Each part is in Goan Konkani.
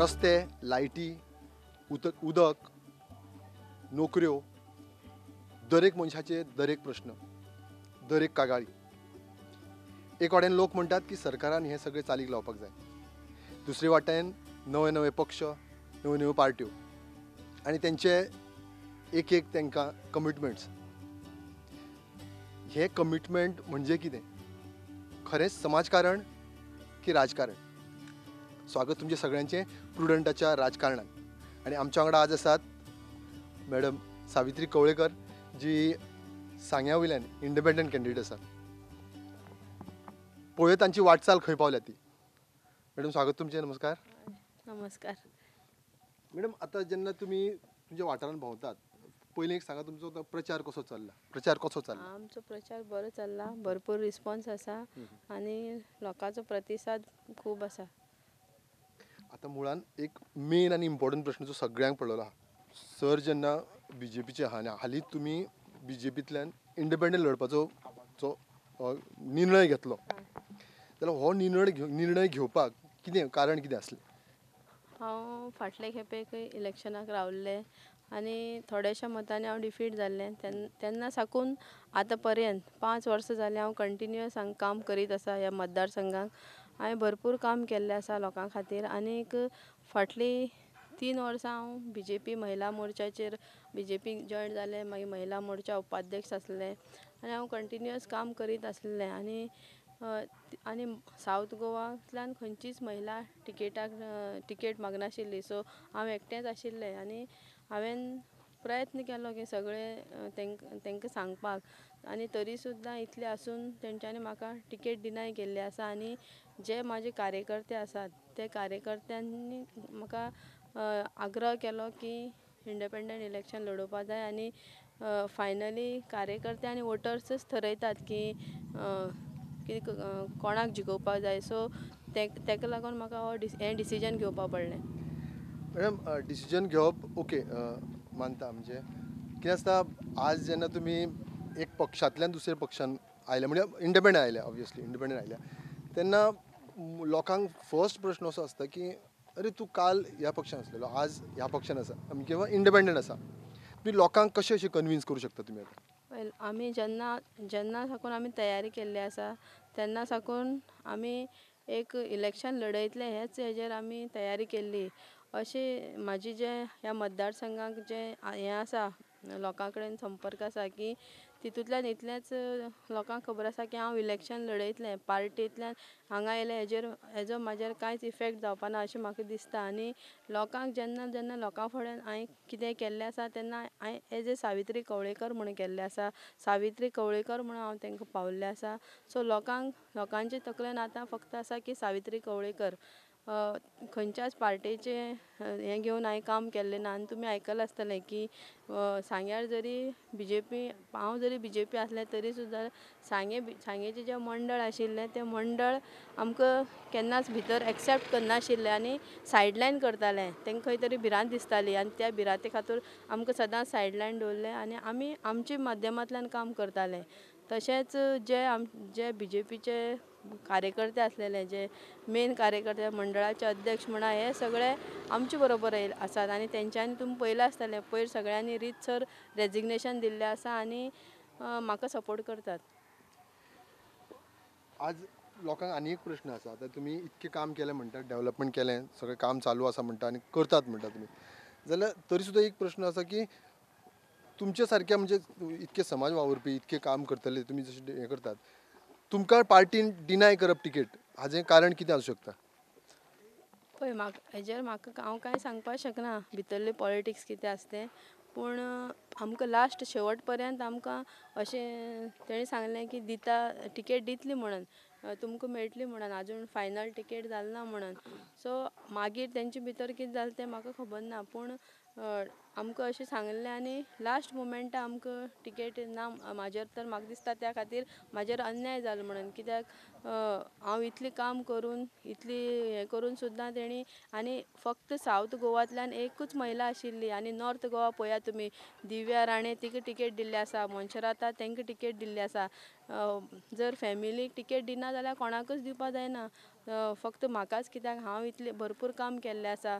रस्ते, लायटी, उदक, नोकऱ्यो, दरेक मनशाचे दरेक प्रश्न, दरेक कागाळी। एक वाटेन लोक म्हणटात की सरकारान हें सगळें चालीक लावपाक जाय, दुसरे वाटेन नवे नवे पक्ष, नव्यो नव्यो पार्ट्यो आनी तेंचे एक एक तांकां कमिटमेंट्स। हे कमिटमेंट म्हणजे कितें? खरेंच समाजकारण की राजकारण? स्वागत तुमचें सगळ्यांचें प्रुडंटाच्या राजकारणान। आनी आमच्या वांगडा आज आसात मॅडम सावित्री कवळेकर, जी सांग्या वयल्यान इंडिपेंडंट कॅन्डिडेट आसात। पळोवया तांची वाटचाल खंय पावल्या ती। मॅडम स्वागत तुमचें, नमस्कार। नमस्कार मॅडम। आतां जेन्ना तुमी तुमच्या वाठारांत भोंवतात, पयलीं एक सांगा तुमचो प्रचार कसो चल्ला? प्रचार कसो चल्ला? आमचो प्रचार बरो चल्ला, भरपूर रिस्पॉन्स आसा आनी लोकांचो प्रतिसाद खूब आसा। आतां मुळान एक मेन आनी इम्पॉर्टंट प्रश्न जो सगळ्यांक पडलेलो आहा, सर जेन्ना बीजेपीचे आहा आनी हालींच तुमी बीजेपींतल्यान इंडिपेंडंट लढपाचो जो निर्णय घेतलो, जाल्यार हो निर्णय घेवपाक कितें कारण कितें आसलें? हांव फाटले खेपेक इलेक्शनाक रावल्लें आनी थोड्याशा मतांनी हांव डिफीट जाल्लें। तेन्ना साकून आतां पर्यंत 5 वर्सां जालीं हांव कंटिन्युअस हांगा काम करीत आसा। ह्या मतदारसंघाक हांवें भरपूर काम केल्लें आसा लोकां खातीर। आनीक फाटलीं 3 वर्सां हांव बीजेपी महिला मोर्चाचेर बीजेपी जॉयन जालें, मागीर महिला मोर्चा उपाध्यक्ष आसलें आनी हांव कंटिन्युअस काम करीत आसलें। आनी आनी सावथ गोवांतल्यान खंयचीच महिला टिकेटाक टिकेट मागनाशिल्ली, सो हांव एकटेंच आशिल्लें आनी हांवें प्रयत्न केलो की सगळे तांकां सांगपाक, आनी तरी सुद्दां इतलें आसून तेंच्यांनी म्हाका टिकेट डिनाय केल्ली आसा। आनी जे म्हाजे कार्यकर्ते आसात ते कार्यकर्त्यांनी म्हाका आग्रह केलो की इंडिपेंडंट इलेक्शन लडोवपा जाय आनी फायनली कार्यकर्ते आनी वोटर्सच थरयतात की कोणाक जिखोवपाक जाय। सो तेका लागून म्हाका हो हें डिसिजन घेवपाक पडलें। मॅडम, डिसिजन घेवप ओके मानता, म्हणजे कितें आसता आज जेन्ना तुमी एक पक्षांतल्यान दुसऱ्या पक्षान आयल्या, म्हणजे इंडिपेंडंट आयल्या, ऑब्वियसली इंडिपेंडंट आयल्या, तेन्ना लोकांक फर्स्ट प्रश्न असो आसता की अरे तूं काल ह्या पक्षान आसलेलो, आज ह्या पक्षान आसा किंवा इंडिपेंडंट आसा, तुमी लोकांक कशें अशें कन्विन्स करूं शकता तुमी आतां? वेल, आमी जेन्ना जेन्ना साकून आमी तयारी केल्ली आसा तेन्ना साकून आमी एक इलेक्शन लडयतले हेच हेजेर आमी तयारी केल्ली। अशें म्हाजी जे ह्या मतदारसंघाक जे हें आसा, लोकां कडेन संपर्क आसा की तितूंतल्यान इतलेंच लोकांक खबर आसा की हांव इलेक्शन लडयतलें, पार्टींतल्यान हांगा येयलें हेजेर हेजो म्हाजेर कांयच इफेक्ट जावपा ना अशें म्हाका दिसता। आनी लोकांक जेन्ना जेन्ना लोकां फुड्यान हांवें कितें केल्लें आसा तेन्ना हांवें एज ए सावित्री कवळेकर म्हूण केल्लें आसा, सावित्री कवळेकर म्हूण हांव तांकां पावल्लें आसा। सो लोकांक लोकांचे तकलेन आतां फक्त आसा की सावित्री कवळेकर खंयच्याच पार्टेचें हें घेवन हांवें काम केल्लें ना। आनी तुमी आयकलां आसतलें की सांग्यार जरी बीजेपी, हांव जरी बीजेपी आसलें तरी सुद्दां सांगेचें जें मंडळ आशिल्लें तें मंडळ आमकां केन्नाच भितर एक्सेप्ट करनाशिल्लें आनी सायडलायन करतालें। तांकां खंय तरी भिरांत दिसताली आनी त्या भिरांते खातीर आमकां सदांच सायडलायन दवरलें आनी आमी आमच्या माध्यमांतल्यान काम करताले। तशेंच जे बीजेपीचे कार्यकर्ते आसलेले, जे मेन कार्यकर्ते मंडळाचे अध्यक्ष म्हणा, हे सगळे आमचे बरोबर आसात आनी तेंच्यांनी तुमी पळयलां आसतलें पयर सगळ्यांनी रितसर रेजिग्नेशन दिल्लें आसा आनी म्हाका सपोर्ट करतात। आज लोकांक आनी एक प्रश्न आसा, आतां तुमी इतकें काम केलें म्हणटा, डेवलपमेंट केलें, सगळें काम चालू आसा म्हणटा आनी करतात म्हणटा तुमी, जाल्यार तरी सुद्दां एक प्रश्न आसा की तुमच्या सारक्या म्हणजे इतके समाज वावुरपी, इतके काम करतले तुमी जशें हें करतात, तुमकां पार्टीन डिनाय करप टिकेट हाजें कारण कितें आसूं शकता? पळय, म्हाका हेजेर म्हाका हांव कांय सांगपाक शकना भितरलें पॉलिटिक्स कितें आसा तें, पूण आमकां लास्ट शेवट पर्यंत आमकां अशें तेणी सांगलें की दिता टिकेट दितली म्हणून, तुमकां मेळटली म्हणून, आजून फायनल टिकेट जाल ना म्हणून। सो मागीर तेंचे भितर कितें जालें तें म्हाका खबर ना, पूण आमकां अशें सांगलें आनी लास्ट मुमेंटा आमकां टिकेट ना। म्हाजेर तर म्हाका दिसता त्या खातीर म्हाजेर अन्याय जालो म्हणून, कित्याक हांव इतलें काम करून इतली हें करून सुद्दां तेणी, आनी फक्त सावथ गोवांतल्यान एकूच महिला आशिल्ली आनी नॉर्थ गोवा पळयात तुमी, दिव्या राणे तिका टिकेट दिल्ली आसा, मोन्सेराता तांकां टिकेट दिल्ली आसा। जर फॅमिलीक टिकेट दिना जाल्यार कोणाकूच दिवपा जायना। फक्त म्हाकाच कित्याक हांव इतलें भरपूर काम केल्लें आसा.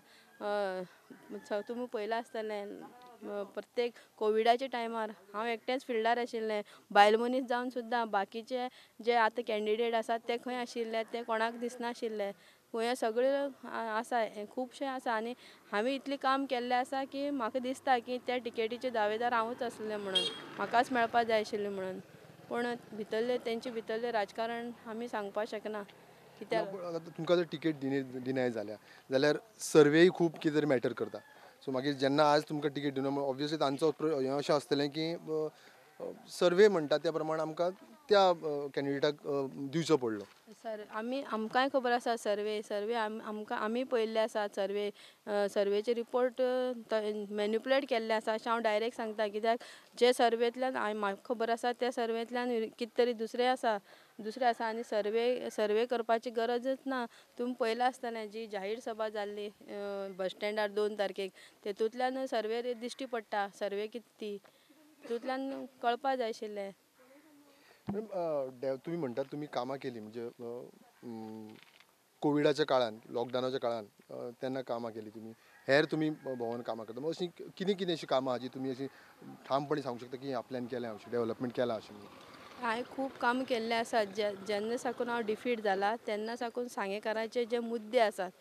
तुमी पळयलां आसतलें प्रत्येक कोविडाच्या टायमार हांव एकटेंच फिल्डार आशिल्लें. बायल मनीस जावन सुद्दां बाकीचे जे आतां कॅन्डिडेट आसात ते खंय आशिल्ले ते कोणाक दिसनाशिल्ले. हें सगळें आसा, हें खुबशें आसा आनी हांवें इतलें काम केल्लें आसा की म्हाका दिसता की त्या टिकेटीचे दावेदार हांवूच आसलें म्हणून, म्हाकाच मेळपा जाय आशिल्लें म्हणून. पूण भितरलें तेंचे भितरलें राजकारण आमी सांगपाक शकना कित्याक. तुमकां जर टिकेट डिनाय जाल्या जाल्यार सर्वेय खूब कितें तरी मॅटर करता. सो मागीर जेन्ना आज तुमकां टिकेट दिना ऑब्वियसली तांचो हें अशें आसतलें की सर्वे म्हणटा त्या प्रमाण आमकां त्या कॅन्डिडेटाक दिवचो पडलो. सर आमी आमकांय खबर आसा सर्वे सर्वे आमकां आमी पळयल्ले आसा. सर्वे सर्वेचे रिपोर्ट मॅन्युपुलेट केल्ले आसा अशें हांव डायरेक्ट सांगता कित्याक जे सर्वेंतल्यान म्हाका खबर आसा त्या सर्वेंतल्यान कितें तरी दुसरें आसा आनी सर्वे सर्वे करपाची गरजच ना. तुमी पळयलां आसतलें जी जाहीर सभा जाल्ली बस स्टँडार 2 तारखेक तेतूंतल्यान सर्वे दिश्टी पडटा. सर्वे कितें ती तितूंतल्यान कळपा जाय आशिल्लें. मॅडम तुमी म्हणटात तुमी कामां केली म्हणजे कोविडाच्या काळान लॉकडावनाच्या काळान तेन्ना कामां केली तुमी, हेर तुमी भोंवन कामां करता, अशीं कितें कितें अशीं कामां आहा जी तुमी अशीं ठामपणी सांगूंक शकता की आपल्यान केलें अशें डेवलपमेंट केलां अशें म्हणून? हांवें खूब काम केल्लें आसा. जेन्ना साकून हांव डिफीट जाला तेन्ना साकून सांगेकाराचे जे मुद्दे आसात,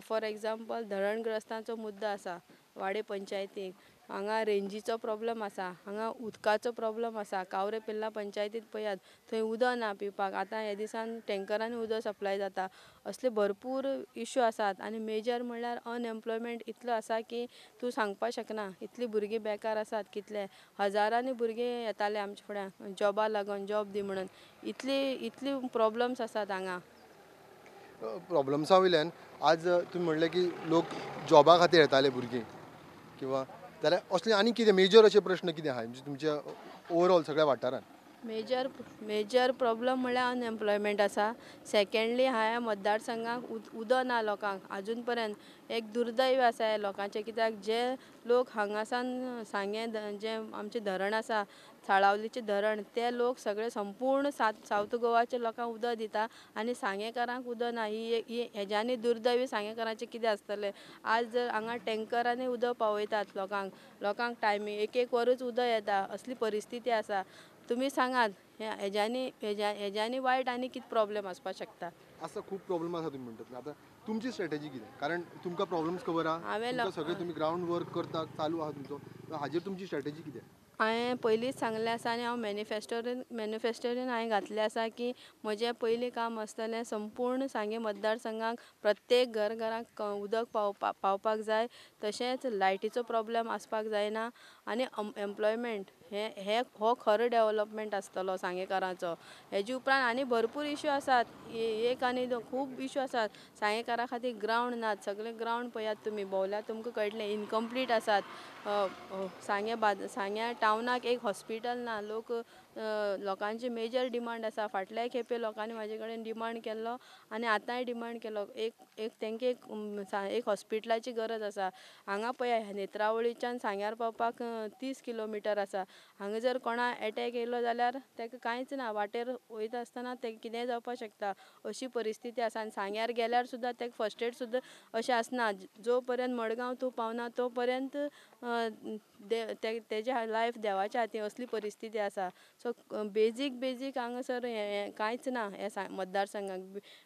फॉर एग्जाम्पल धरणग्रस्तांचो मुद्दो आसा वाडे पंचायतीक, हांगा रेंजीचो प्रॉब्लम आसा, हांगा उदकाचो प्रॉब्लम आसा. कावरे पिल्ला पंचायतीत पळयात थंय उदक ना पिवपाक, आतां ह्या दिसान टँकरांनी उदक सप्लाय जाता. असले भरपूर इश्यू आसात आनी मेजर म्हणल्यार अनएम्प्लॉयमेंट इतलो आसा की तूं सांगपाक शकना. इतलीं भुरगीं बेकार आसात, कितले हजारांनी भुरगीं येताले आमच्या फुड्यान जॉबा लागून जॉब दी म्हणून. इतली इतली प्रॉब्लम्स आसात हांगा. प्रॉब्लम्सा वयल्यान आज तुमी म्हणलें की लोक जॉबा खातीर येताले भुरगीं किंवा, जाल्यार असले आनी कितें मेजर अशे प्रश्न कितें आहा म्हणजे तुमच्या ओवरऑल सगळ्या वाठारान? मेजर मेजर प्रॉब्लम म्हणल्यार अनएम्प्लॉयमेंट आसा. सेकेंडली ह्या मतदारसंघाक उदक ना लोकांक आजून पर्यंत. एक दुर्दैव आसा ह्या लोकांचें कित्याक जे लोक हांगासान सांगें जें आमचें धरण आसा साळावलीचें धरण ते लोक सगळे संपूर्ण सावथ गोवाच्या लोकांक उदक दिता आनी सांगेकारांक उदक ना. ही हेज्यानी दुर्दैव सांगेकारांचें कितें आसतलें. आज जर हांगा टँकरांनी उदक पावयतात लोकांक, लोकांक टायमींग एक एक वरूच उदक येता असली परिस्थिती आसा. तुमी सांगात हेज्यानी हेज्यानी वायट आनी कितें प्रॉब्लम आसपाक शकता? आसा खूब प्रॉब्लम आसा तुमी म्हणटात. आतां तुमची स्ट्रॅटेजी कितें? कारण तुमकां प्रॉब्लम्स खबर आहा, हांवें सगळें तुमी ग्रावंड वर्क करता चालू आहा तुमचो, हाजेर तुमची स्ट्रॅटेजी कितें? हांवें पयलींच सांगलें आसा आनी हांव मॅनिफेस्टोरीन हांवें घातलें आसा की म्हजें पयलीं काम आसतलें संपूर्ण सांगें मतदारसंघाक प्रत्येक घर घराक उदक पावपाक जाय, तशेंच लायटीचो प्रॉब्लम आसपाक जायना आनी एम्प्लॉयमेंट हे हो खरो डेवलपमेंट आसतलो सांगेकारांचो. हेजे उपरांत आनी भरपूर इश्यू आसात, एक आनी दोन खूब इश्यू आसात. सांगेकारां खातीर ग्रावंड नात, सगळे ग्रावंड पळयात तुमी भोंवल्यार तुमकां कळटलें इनकम्प्लीट आसात. सांगें सांग्या टावनाक एक हॉस्पिटल ना. लोक लोकांची मेजर डिमांड आसा. फाटल्याय खेपे लोकांनी म्हाजे कडेन डिमांड केल्लो आनी आतांय डिमांड केलो. एक एक तांकां एक हॉस्पिटलाची गरज आसा. हांगा पळया नेत्रावळीच्यान सांग्यार पावपाक 30 किलोमिटर आसा. हांगा जर कोणा एटॅक येयलो जाल्यार ताका कांयच ना, वाटेर वयता आसतना ताका कितेंय जावपाक शकता अशी परिस्थिती आसा. आनी सांग्यार गेल्यार सुद्दां ताका फर्स्ट एड सुद्दां अशें आसना. जो पर्यंत मडगांव तूं पावना तो पर्यंत तेजे लायफ देवाच्या हातीन असली परिस्थिती आसा. सो बेजीक बेजीक हांगासर हें कांयच ना ह्या मतदारसंघाक.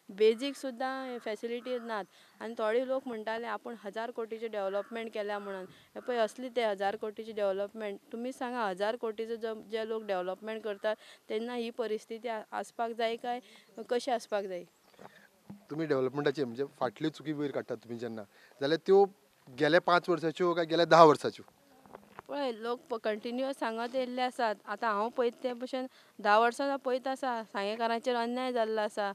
बेजीक सुद्दां फेसिलिटी नात. आनी थोडे लोक म्हणटाले आपूण 1000 कोटीचें डेवलपमेंट केल्या म्हणून. हें पळय असली ते 1000 कोटीची डेवलपमेंट. तुमी सांगा 1000 कोटीचो जे लोक डेवलपमेंट करतात तेन्ना ही परिस्थिती आसपाक जाय काय कशी आसपाक जाय? तुमी डेवलपमेंटाची म्हणजे फाटल्यो चुकी वयर काडटात तुमी जेन्ना, जाल्यार त्यो गेल्या 5 वर्साच्यो काय गेल्या 10 वर्साच्यो? पळय लोक कंटिन्युअस सांगत येयल्ले आसात. आतां हांव पळयता ते भशेन 10 वर्सां पळयत आसा सांगेकारांचेर अन्याय जाल्लो आसा,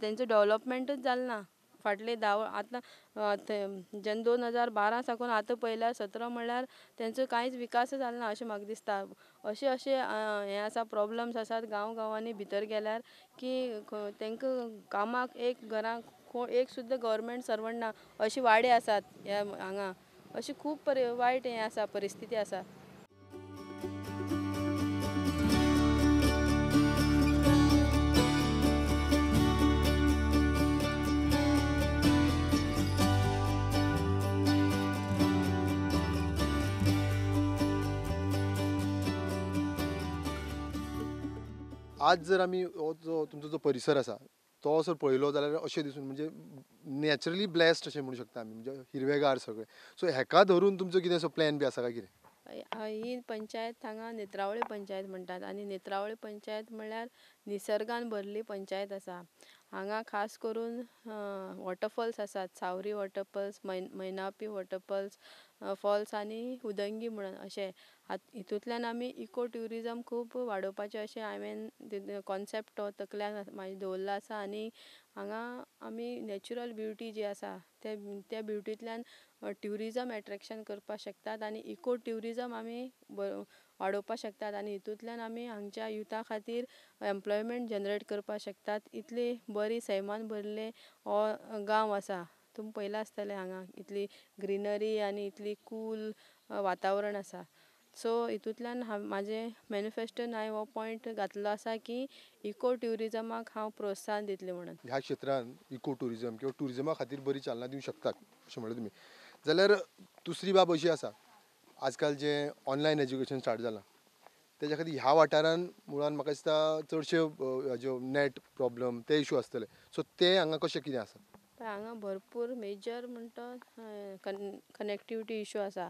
तेंचो डेवलपमेंटूच जालें ना फाटले 10 आतां जेन्ना 2012 साकून आतां पळयल्यार 17 म्हणल्यार तेंचो कांयच विकास जालो ना अशें म्हाका दिसता. अशें अशें हें आसा प्रॉब्लम्स आसात गांव गांवांनी भितर गेल्यार की तांकां कामाक एक घरांक एक सुद्दां गव्हर्मेंट सर्वंट ना अशे वाडे आसात ह्या हांगा. अशी खूब वायट हें आसा परिस्थिती आसा. आज जर आमी हो जो तुमचो जो परिसर आसा तो सर पळयलो जाल्यार अशें दिसून म्हणजे नॅचरली ब्लेस्ड अशें म्हणू शकता आमी, म्हणजे हिरवेगार सगळें. सो हेका धरून तुमचो कितें असो प्लॅन बी आसा काय कितें? ही पंचायत हांगा नेत्रावळी पंचायत म्हणटात आनी नेत्रावळी पंचायत म्हणल्यार निसर्गान भरली पंचायत आसा. हांगा खास करून वॉटरफॉल्स आसात, सावरी वॉटरफॉल्स, मैनापी वॉटरफॉल्स फॉल्स आनी उदंगी म्हणून अशें. हितूंतल्यान आमी इको ट्युरिजम खूब वाडोवपाचें अशें हांवें कॉन्सेप्ट हो तकल्यान म्हाज्या दवरलो आसा आनी हांगा आमी नॅचरल ब्युटी जी आसा त्या ब्युटींतल्यान ट्युरिजम एट्रेक्शन करपाक शकतात आनी इको ट्युरिजम आमी वाडोवपाक शकतात आनी हितूंतल्यान आमी हांगच्या युथा खातीर एम्प्लॉयमेंट जनरेट करपाक शकतात. इतली बरी सैमान भरिल्लें हो गांव आसा. तुमी पळयलां आसतलें हांगा इतली ग्रिनरी आनी इतली कूल वातावरण आसा. सो हितूंतल्यान हांव म्हाजें मॅनिफेस्टोन हांवें हो पॉयंट घातलो आसा की इको ट्युरिजमाक हांव प्रोत्साहन दितलें म्हणून. ह्या क्षेत्रांत इको ट्युरिजम किंवा ट्युरिजमा खातीर बरी चालना दिवंक शकतात अशें म्हणलें तुमी. जाल्यार दुसरी बाब अशी आसा, आजकाल जें ऑनलायन एज्युकेशन स्टार्ट जालां तेज्या खातीर ह्या वाठारान मुळान म्हाका दिसता चडशे ज्यो नॅट प्रॉब्लम ते इशू आसतले. सो ते हांगा कशें कितें आसा? हांगा भरपूर मेजर म्हणटा कनेक्टिविटी इशू आसा.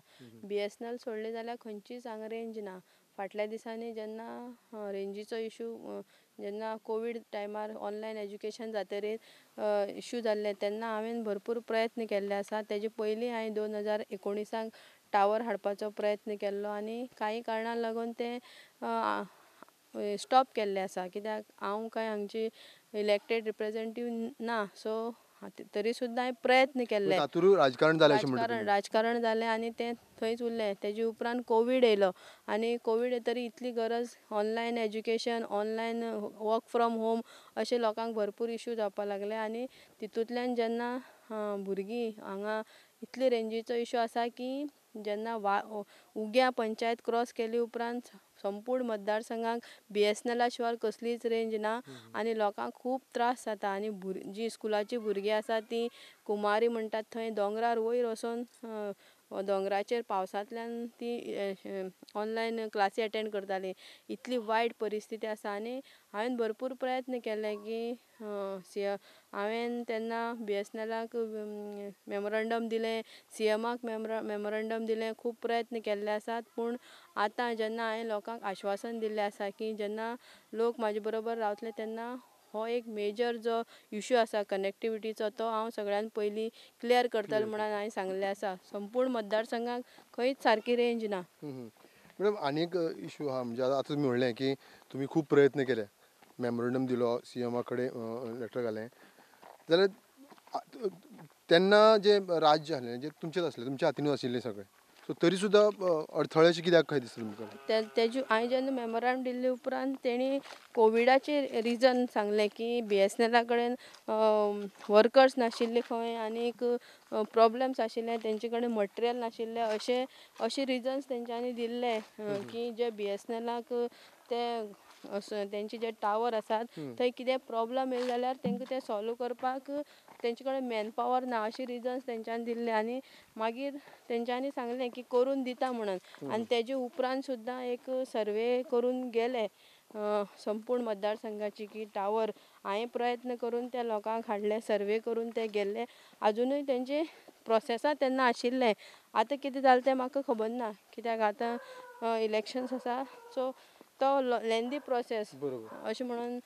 BSNL सोडली जाल्यार खंयचीच हांगा रेंज ना. फाटल्या दिसांनी जेन्ना रेंजीचो इशू, जेन्ना कोवीड टायमार ऑनलायन एज्युकेशन जातरीर इशू जाल्ले तेन्ना हांवें भरपूर प्रयत्न केल्ले आसा. तेजे पयलीं हांवें 2019 टावर हाडपाचो प्रयत्न केल्लो आनी कांय कारणाक लागून तें स्टॉप केल्लें आसा. कित्याक हांव कांय हांगची इलेक्टेड रिप्रेजेंटेटीव ना, सो तरी सुद्दां हांवें प्रयत्न केल्ले. राजकारण जालें, राजकारण जालें आनी तें थंयच उरलें. तेजे उपरांत कोवीड येयलो आनी कोवीड येतरी इतली गरज online education, online work from home अशें लोकांक भरपूर इशू जावपाक लागले आनी तितूंतल्यान जेन्ना भुरगीं हांगा इतली रेंजीचो इशू आसा की जेन्ना उग्या पंचायत क्रॉस केली उपरांत संपूर्ण मतदारसंघाक BSNL शिवाय कसलीच रेंज ना आनी लोकांक खूब त्रास जाता. आनी जी स्कुलाची भुरगीं आसा ती कुमारी म्हणटात थंय दोंगरार वयर वचोन दोंगराचेर पावसांतल्यान ती ऑनलायन क्लासी अटेंड करताली. इतली वायट परिस्थिती आसा आनी हांवें भरपूर प्रयत्न केले की हांवें तेन्ना BSNLाक मेमोरंडम दिलें, CMाक मेमोरंडम दिलें, खूब प्रयत्न केल्ले आसात. पूण आतां जेन्ना हांवें लोकांक आश्वासन दिल्लें आसा की जेन्ना लोक म्हाजे बरोबर रावतले तेन्ना हो एक मेजर जो इशू आसा कनेक्टिविटीचो तो हांव सगळ्यान पयलीं क्लियर करतलें म्हणून हांवें सांगलें आसा. संपूर्ण मतदारसंघाक खंयच सारकी रेंज ना. मॅडम, आनी एक इशू आहा, म्हणजे आतां तुमी म्हणलें की तुमी खूब प्रयत्न केले, मेमोरंडम दिलो, CMा कडेन लेटर घालें, जाल्यार तेन्ना जें राज्य आसलें जें तुमचेंच आसलें, तुमच्या हातीनूच आशिल्लें सगळें, सो तरी सुद्दां अडथळेशें कित्याक खंय दिसता तुमकां? तेजे हांवें जेन्ना मेमोरंडम दिल्ले उपरांत तेणी कोविडाचें रिजन सांगलें की BSNLा कडेन वर्कर्स नाशिल्ले खंय आनीक प्रॉब्लम्स आशिल्ले, तेंचे कडेन मटेरियल नाशिल्लें, अशें अशे रिजन्स तेंच्यांनी दिल्ले की जे BSNLाक ते तेंचे जे टावर आसात थंय कितें प्रॉब्लम येयले जाल्यार तेंकां ते सॉल्व करपाक तेंचे कडेन मॅन पावर ना अशे रिजन्स तेंच्यांनी दिल्ले. आनी मागीर तेंच्यांनी सांगलें की करून दिता म्हणून आनी तेजे उपरांत सुद्दां एक सर्वे करून गेले संपूर्ण मतदारसंघाची की टावर हांवें प्रयत्न करून त्या लोकांक हाडले, सर्वे करून ते गेल्ले. आजुनूय तेंचे प्रोसेसां तेन्ना आशिल्लें. आतां कितें जालें तें म्हाका खबर ना, कित्याक आतां इलेक्शन्स आसा, सो तो लेंदी प्रोसेस अशें म्हणून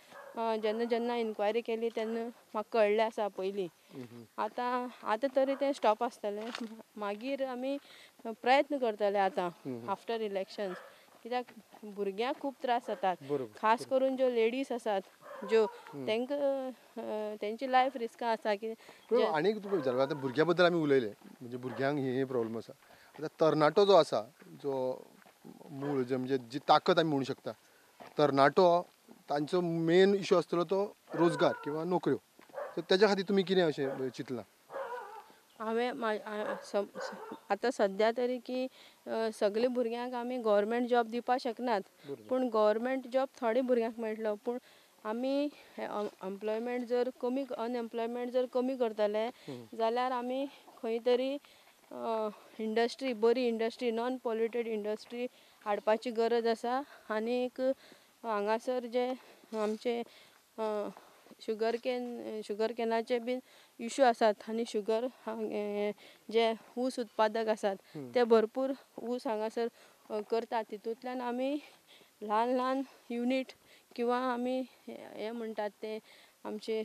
जेन्ना जेन्ना इन्क्वायरी केली तेन्ना म्हाका कळ्ळें आसा पयलीं. आतां आतां तरी तें स्टॉप आसतलें, मागीर आमी प्रयत्न करतले आतां आफ्टर इलेक्शन्स, कित्याक भुरग्यांक खूब त्रास जातात, खास करून ज्यो लेडीज आसात ज्यो तांकां तेंची लायफ रिस्कां आसा. की आनी तुका विचारपाक, आतां भुरग्यां बद्दल आमी उलयले, म्हणजे भुरग्यांक हे प्रॉब्लम आसा. आतां तरणाटो जो आसा, जो मूळ जे म्हणजे जी ताकद आमी म्हणू शकता तरणाटो, तांचो मेन इशू आसतलो तो रोजगार किंवा नोकऱ्यो, सो तेज्या खातीर तुमी कितें अशें चिंतलां? हांवें आतां सद्या तरी की सगळे भुरग्यांक आमी गव्हर्मेंट जॉब दिवपाक शकनात, पूण गव्हर्मेंट जॉब थोडे भुरग्यांक मेळटलो. पूण आमी एम्प्लॉयमेंट जर कमी, अनएम्प्लॉयमेंट जर कमी करतले जाल्यार आमी खंय तरी इंडस्ट्री, बरी इंडस्ट्री, नॉन पॉल्युटेड इंडस्ट्री हाडपाची गरज आसा. आनीक हांगासर जे आमचे शुगर कॅनाचे बीन इशू आसात आनी शुगर जे ऊस उत्पादक आसात ते भरपूर ऊस हांगासर करतात. तितूंतल्यान आमी ल्हान ल्हान युनीट किंवा आमी हें म्हणटात ते आमचे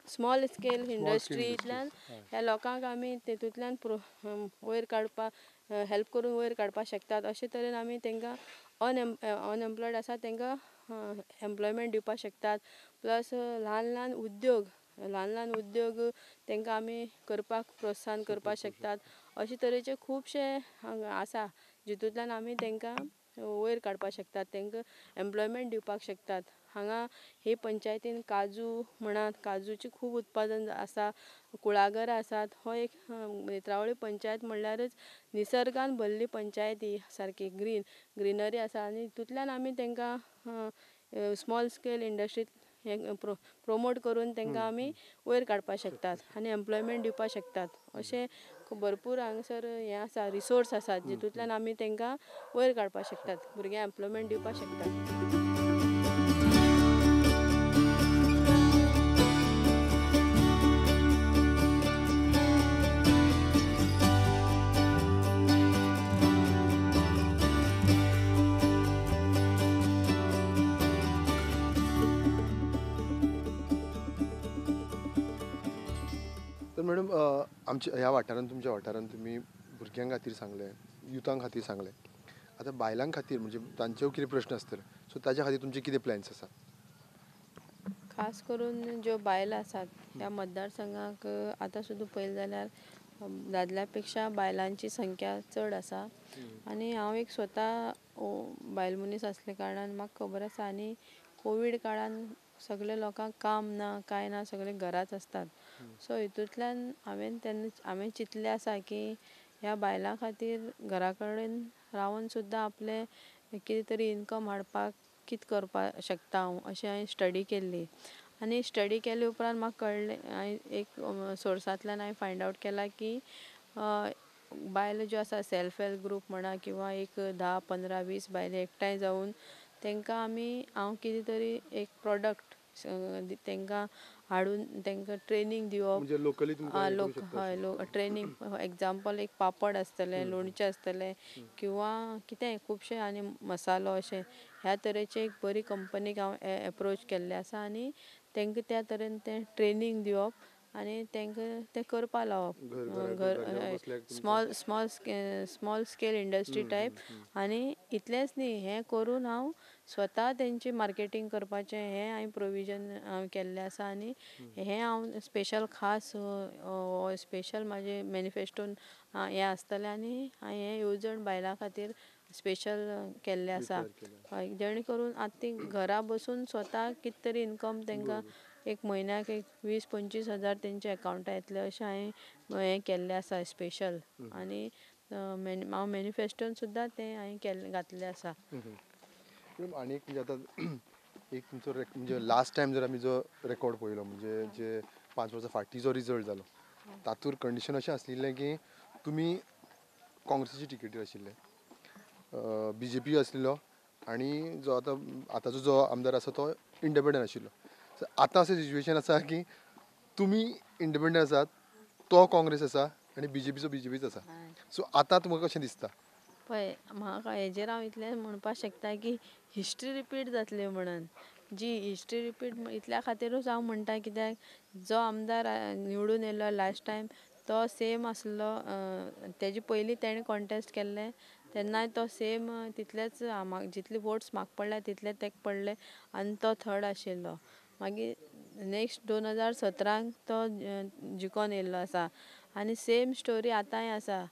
स्मॉल स्केल इंडस्ट्रींतल्यान ह्या लोकांक आमी तितूंतल्यान वयर काडपाक हेल्प करून वयर काडपाक शकतात. अशे तरेन आमी तांकां अनएम्प्लॉयड आसा तांकां एम्प्लॉयमेंट दिवपाक शकतात. प्लस ल्हान ल्हान उद्योग तांकां आमी करपाक प्रोत्साहन करपाक शकतात. अशे तरेचे खुबशे आसा जितूंतल्यान आमी तांकां वयर काडपाक शकतात, तांकां एम्प्लॉयमेंट दिवपाक शकतात. हांगा हे पंचायतीन काजू म्हणात, काजूची खूब उत्पादन आसा, कुळागरां आसात. हो एक नेत्रावळी पंचायत म्हणल्यारच निसर्गान भरली पंचायत ही, सारकी ग्रिनरी आसा आनी तितूंतल्यान आमी तांकां स्मॉल स्केल इंडस्ट्रीत हें प्रोमोट करून तांकां आमी वयर काडपाक शकतात आनी एम्प्लॉयमेंट दिवपाक शकतात. अशें भरपूर हांगासर हें आसा, रिसोर्स आसात जितूंतल्यान आमी तांकां वयर काडपाक शकतात, भुरग्यांक एम्प्लॉयमेंट दिवपाक शकतात. तर मॅडम, आमच्या ह्या वाठारान, तुमच्या वाठारान तुमी भुरग्यां खातीर सांगलें, युथां खातीर सांगलें, आतां बायलां खातीर म्हणजे तांचे कितें प्रश्न आसतले, सो ताच्या खातीर तुमचे कितें प्लॅन्स आसात? खास करून ज्यो बायलां आसात ह्या मतदारसंघाक आतां सुद्दां पळयलें जाल्यार दादल्या पेक्षा बायलांची संख्या चड आसा आनी हांव एक स्वता बायल मनीस आसल्या कारणान म्हाका खबर आसा. आनी कोवीड काळान सगळे लोकांक काम ना कांय ना, सगळे घराच आसतात. सो हितूंतल्यान हांवें तेन्ना हांवें चिंतलें आसा की ह्या बायलां खातीर घरा कडेन रावन सुद्दां आपलें कितें तरी इनकम हाडपाक कितें करपाक शकता हांव, अशें हांवें स्टडी केल्ली. आनी स्टडी केले उपरांत म्हाका कळ्ळें, हांवें एक सोर्सांतल्यान हांवें फायंड आवट केलां की बायलो ज्यो आसा सेल्फ हेल्प ग्रूप म्हणा किंवां एक 10, 15, 20 बायलो एकठांय जावन तांकां आमी हांव कितें तरी एक प्रोडक्ट तांकां हाडून तांकां ट्रेनींग दिवप. हय, ट्रेनींग एग्जाम्पल एक पापड आसतलें, लोणचें आसतलें किंवां कितेंय खुबशें आनी मसालो, अशें ह्या तरेचे एक बरी कंपनीक हांव एप्रोच केल्लें आसा आनी तांकां त्या तरेन तें ट्रेनींग दिवप आनी तांकां तें करपा लावप, घर small small small scale industry type. आनी इतलेंच न्ही, हें करून हांव स्वता तेंची मार्केटींग करपाचें हें हांवें प्रोविजन हांवें केल्लें आसा. आनी हें हांव स्पेशल खास स्पेशल म्हाजें मॅनिफेस्टोन हें आसतलें आनी हांवें हें येवजण बायलां खातीर स्पेशल केल्लें आसा, जेणे करून आतां ती घरा बसून स्वता कितें तरी इनकम तांकां एक म्हयन्याक एक 20-25 हजार तेंच्या अकावंटार येतले अशें हांवें हें केल्लें आसा स्पेशल. आनी हांव मॅनिफेस्टोन सुद्दां तें हांवें केल्लें घातलें आसा. आनी एक म्हणजे आतां एक तुमचो म्हणजे लास्ट टायम जर आमी जो रेकॉर्ड पळयलो म्हणजे जे 5 वर्सां फाटीं जो रिजल्ट जालो तातूंत कंडिशन अशें आसलें की तुमी काँग्रेसीची टिकेटीर आशिल्ले, बीजेपी आसलेलो आनी जो आतां आतांचो जो आमदार आसा तो इंडिपेंडंट आशिल्लो. आतां अशें सिच्युएशन आसा की तुमी इंडिपेंडंट आसात, तो काँग्रेस आसा आनी बीजेपीचो बीजेपीच आसा. सो आतां तुमकां कशें दिसता? पळय, म्हाका हेजेर हांव इतलें म्हणपाक शकता की हिस्ट्री रिपीट जातली म्हणून. जी हिस्ट्री रिपीट इतल्या खातीरूच हांव म्हणटा, कित्याक जो आमदार निवडून येयलो लास्ट टायम तो सेम आसलो, तेजे पयलीं तेणें कॉन्टेस्ट केल्लें तेन्नाय तो सेम तितलेच जितले वोट्स म्हाका पडले तितले तेका पडले आनी तो थर्ड आशिल्लो. मागीर नेक्स्ट 2017 तो जिकोन येयल्लो आसा आनी सेम स्टोरी आतांय आसा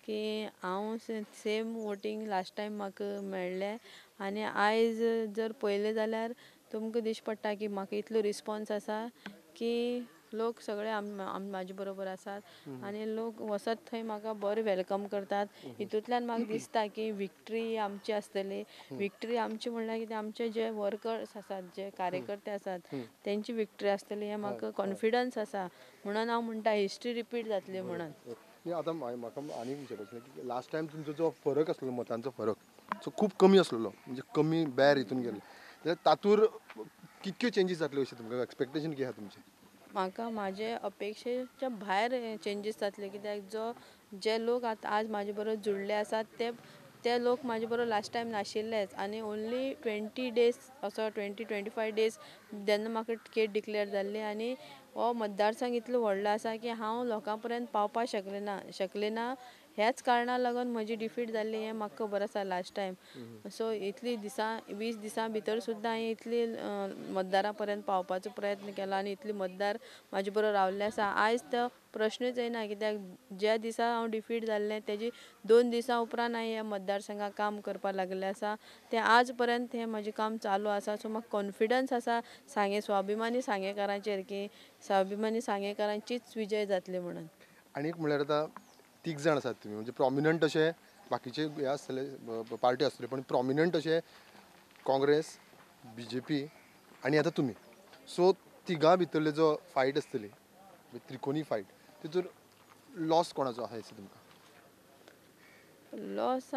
की हांव सेम वोटींग लास्ट टायम म्हाका मेळ्ळें. आनी आयज जर पळयलें जाल्यार तुमकां दिश्टी पडटा की म्हाका इतलो रिस्पोन्स आसा की लोक सगळे म्हाजे बरोबर आसात आनी लोक वचत थंय म्हाका बरें welcome करतात. हितूंतल्यान म्हाका दिसता की विक्ट्री आमची आसतली. विक्ट्री आमची म्हणल्यार कितें, आमचे जे वर्कर्स आसात, जे कार्यकर्ते आसात तेंची विक्ट्री आसतली हें म्हाका कॉन्फिडन्स आसा. म्हणून हांव म्हणटा हिस्ट्री रिपीट जातली म्हणून. आतां म्हाका आनी विचारपाचें की लास्ट टायम तुमचो जो फरक आसलो मतांचो फरक सो खूब कमी आसलेलो, म्हणजे कमी बॅर हितून गेल्ले, जाल्यार तातूंत कितक्यो चेंजीस जातल्यो अशें तुमकां एक्सपेक्टेशन कितें आसा तुमचें? म्हाका म्हाजे अपेक्षेच्या भायर चेंजीस जातले, कित्याक जो जे लोक आतां आज म्हाजे बरोबर जुडले आसात ते लोक म्हाजे बरोबर लास्ट टायम नाशिल्लेच आनी ओन्ली 20 डेज असो 20-25 डेज जेन्ना म्हाका टिकेट डिक्लेअर जाल्ली आनी हो मतदारसंघ इतलो व्हडलो आसा की हांव लोकां पर्यंत पावपाक शकलें ना ह्याच कारणाक लागून म्हजी डिफीट जाल्ली हें म्हाका खबर आसा लास्ट टायम. सो इतली दिसां 20 दिसां भितर सुद्दां हांवें इतली मतदारां पर्यंत पावपाचो प्रयत्न केला आनी इतले मतदार म्हाजे बरोबर रावल्ले आसा. आयज तो प्रश्नूच येना, कित्याक ज्या दिसा हांव डिफीट जाल्लें तेजी 2 दिसां उपरांत हांवें ह्या मतदारसंघाक काम करपाक लागलें आसा, तें आज पर्यंत हें म्हजें काम चालू आसा. सो म्हाका कॉन्फिडन्स आसा सांगे स्वाभिमानी सांगेकारांचेर की स्वाभिमानी सांगेकारांचीच विजय जातली म्हणून. आनी एक म्हणल्यार आतां 3 जाण आसात तुमी, म्हणजे प्रोमिनंट अशे बाकीचे हे आसतले पार्टी आसतले, पण प्रोमिनंट अशे काँग्रेस, बीजेपी आनी आतां तुमी. सो तिगां भितरले जो फायट आसतली त्रिकोनी फायट, तितून लॉस कोणाचो आसा दिसता तुमकां? लॉस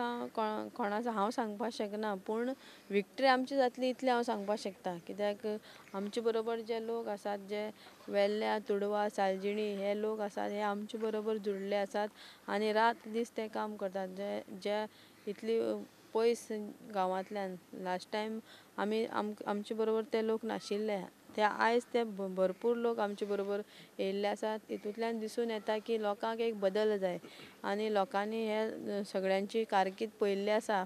कोणाचो हांव सांगपाक शकना, पूण विक्ट्री आमची जातली इतलें हांव सांगपाक शकता, कित्याक आमचे बरोबर जे लोक आसात जे वेल्ल्या, तुडवा, सालजिणी हे लोक आसात हे आमचे बरोबर जुडले आसात आनी रात दीस ते काम करतात. जे जे इतली पयस गांवांतल्यान लास्ट टायम आमी आमचे बरोबर ते लोक नाशिल्ले, ते आयज ते भरपूर लोक आमचे बरोबर येयल्ले आसात. हितूंतल्यान दिसून येता की लोकांक एक बदल जाय आनी लोकांनी हे सगळ्यांची कारकीर्द पळयल्ली आसा.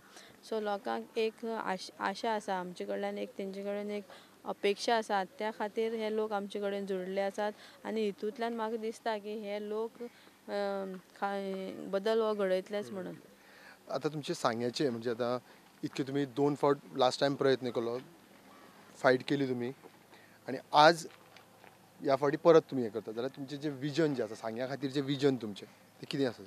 सो लोकांक एक आशा आसा आमचे कडल्यान, एक तेंचे कडेन एक अपेक्षा आसा, त्या खातीर हे लोक आमचे कडेन जुडले आसात आनी हितूंतल्यान म्हाका दिसता की हे लोक बदल हो घडयतलेच म्हणून. आतां तुमचे सांग्याचे म्हणजे आतां इतके तुमी 2 फावट लास्ट टायम प्रयत्न केलो, फायट केली तुमी आनी आज ह्या फावटी परत तुमी हें करता, जाल्यार तुमचें जें विजन जें आसा सांग्या खातीर जें विजन तुमचें तें कितें आसा?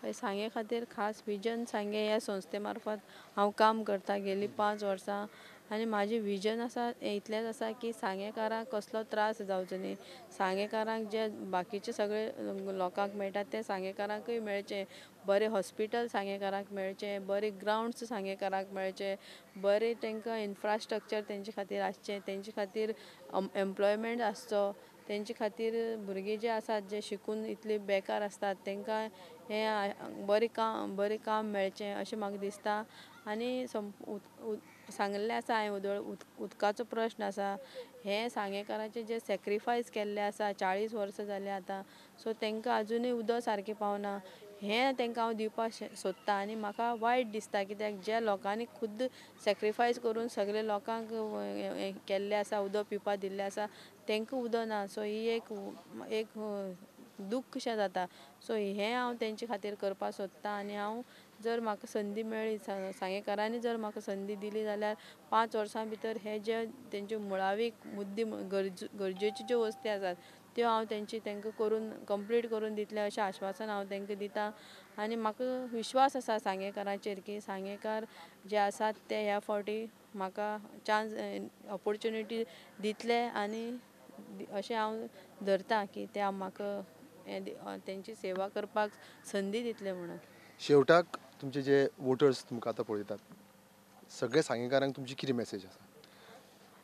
हय, सांगे खातीर खास विजन सांगे ह्या संस्थे मार्फत हांव काम करता गेली 5 वर्सां आनी म्हाजें विजन आसा इतलेंच आसा की सांगेकारांक कसलो त्रास जावचो न्ही, सांगेकारांक जे बाकीचे सगळे लोकांक मेळटा ते सांगेकारांकूय मेळचें, बरें हॉस्पिटल सांगेकारांक मेळचें, बरें ग्रावंड्स सांगेकारांक मेळचें, बरें तांकां इन्फ्रास्ट्रक्चर तेंचे खातीर आसचें, तेंचे खातीर एम्प्लॉयमेंट आसचो, तेंचे खातीर भुरगीं जे आसात जे शिकून इतले बेकार आसतात तांकां हें बरें काम मेळचें अशें म्हाका दिसता. आनी सांगिल्लें आसा हांवें उदकाचो प्रश्न आसा, हें सांगेकारांचें जें सॅक्रिफायस केल्लें आसा 40 वर्सां जालीं आतां, सो तांकां आजुनूय उदक सारकें पावना, हें तांकां हांव दिवपाक सोदता. आनी म्हाका वायट दिसता कित्याक ज्या लोकांनी खुद्द सॅक्रिफायस करून सगळे लोकांक केल्लें आसा, उदक पिवपाक दिल्लें आसा, तांकां उदक ना. सो ही एक एक दुख्ख शें जाता. सो हें हांव तेंचे खातीर करपाक सोदता आनी हांव जर म्हाका संदी मेळ्ळी, सांगेकारांनी जर म्हाका संदी दिली जाल्यार 5 वर्सां भितर हे जे तेंच्यो मुळावी मुद्दे गरजेच्यो ज्यो वस्ती आसात त्यो हांव तेंकां करून कंप्लीट करून दितलें अशें आश्वासन हांव तेंकां दिता. आनी म्हाका विश्वास आसा सांगेकारांचेर की सांगेकार जे आसात ते ह्या फावटी म्हाका चान्स ऑपोर्चुनिटी दितले आनी अशें हांव धरता की ते म्हाका तेंची सेवा करपाक संदी दितले म्हणून. शेवटाक तुमचे जे वोटर्स तुमकां आतां पळयतात सगळे सांगेकारांक तुमची कितें मॅसेज आसा?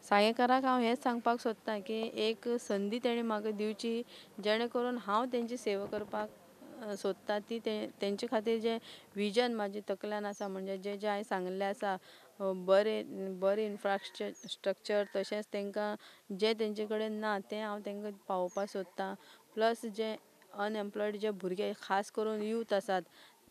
सांगेकारांक हांव हेंच सांगपाक सोदता की एक संदी तेणी म्हाका दिवची जेणे करून हांव तेंची सेवा करपाक सोदता ती तेंचे खातीर जें विजन म्हाजे तकल्यान आसा, म्हणजे जें जें हांवें सांगिल्लें आसा बरें बरें इन्फ्रास्ट्रक्चर तशेंच तांकां जें तेंचे कडेन ना तें हांव तांकां पावोवपाक सोदता. प्लस जे अनएम्प्लॉयड जे भुरगे खास करून यूथ आसात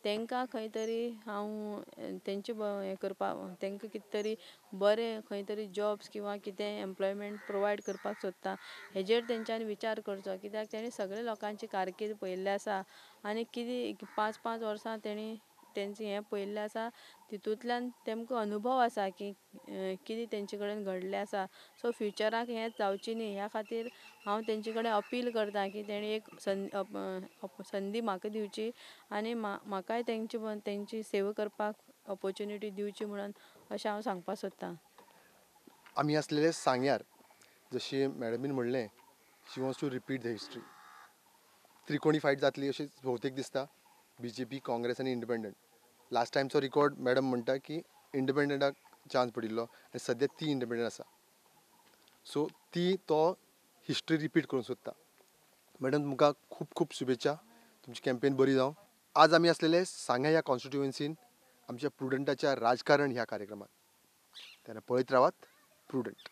तांकां खंय तरी हांव तेंचे हें करपाक तांकां कितें तरी बरें खंय तरी जॉब्स किंवां कितें एम्प्लॉयमेंट प्रोवायड करपाक सोदता. हेजेर तेंच्यांनी विचार करचो कित्याक तेणी सगळे लोकांची कारकीर्द पळयल्ली आसा आनी कितें 5-5 वर्सां तेणी तेंचें हें पळयल्लें आसा, तितूंतल्यान तेमकां अनुभव आसा की कितें तेंचे कडेन घडलें आसा. सो फ्युचराक हें जावचें न्ही ह्या खातीर हांव तेंचे कडेन अपील करता की तेणी एक संदी म्हाका दिवची आनी म्हाकाय तेंची सेवा करपाक ऑपोर्चुनिटी दिवची म्हणून अशें हांव सांगपाक सोदतां. आमी आसलेले सांग्यार जशी मॅडमीन म्हणलें, she wants to repeat the history. त्रिकोणी फायट जातली अशी भोवतेक दिसता, बीजेपी, काँग्रेस आनी इंडिपेंडंट. लास्ट टायमचो रिकॉर्ड मॅडम म्हणटा की इंडिपेंडंटाक चान्स पडिल्लो आनी सद्या ती इंडिपेंडंट आसा. सो ती तो हिस्ट्री रिपीट करूंक सोदता. मॅडम, तुमकां खूब खूब शुभेच्छा, तुमची कॅम्पेन बरी जावं. आज आमी आसलेले सांगें ह्या कॉन्स्टिट्युएन्सीन आमच्या प्रुडंटाच्या राजकारण ह्या कार्यक्रमात. तेन्ना पळयत रावात प्रुडंट.